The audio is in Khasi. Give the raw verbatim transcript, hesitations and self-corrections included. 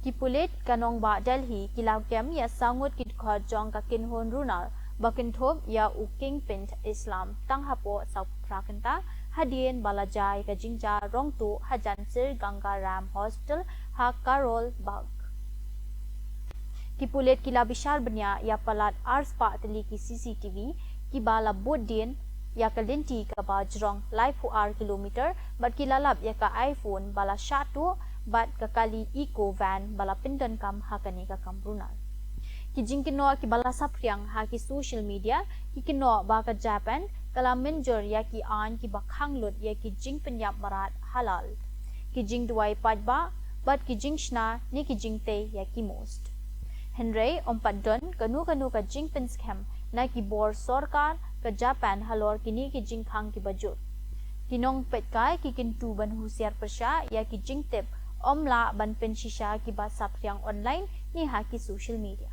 Ki pulit ka nongbah Delhi ki la kem ïa saw ngut ki dkhot jong ka kynhun runar ba kynthup ïa u Kingpin Islam tang hapoh sawphew phra kynta hadien ba la jia ïa ka jingjia rong tuh hajan sir Ganga Ram Hospital ha Karol Bagh. Ki pulit ki la bishar bniah ïa palat arspah tylli ki C C T V kiba la bud dien ïa ka lynti kaba jrong laiphew ar kilometer bad ki la lap ïa ka iPhone ba la shah tuh bad ka kali Eeco van ba la pyndonkam ha kane ka kam runar. Ki jingkynnoh kiba la saphriang ha ki social media ki kynnoh ba ka Japan ka la mynjur ïa ki aiñ kiba khang lut ïa ki jingpynïap mrad halal, ki jingduwai paidbah bad ki jingshna ne ki jingtei ïa ki mosque. Hynrei ym pat don kano kano ka jingpynskhem na ki bor sorkar ka Japan halor kine ki jingkhang kiba jur. Ki nongpeitkai ki kyntu ban husiar pyrshah ïa ki jingtip ym lah ban pynshisha kiba saphriang online ne ha ki social media.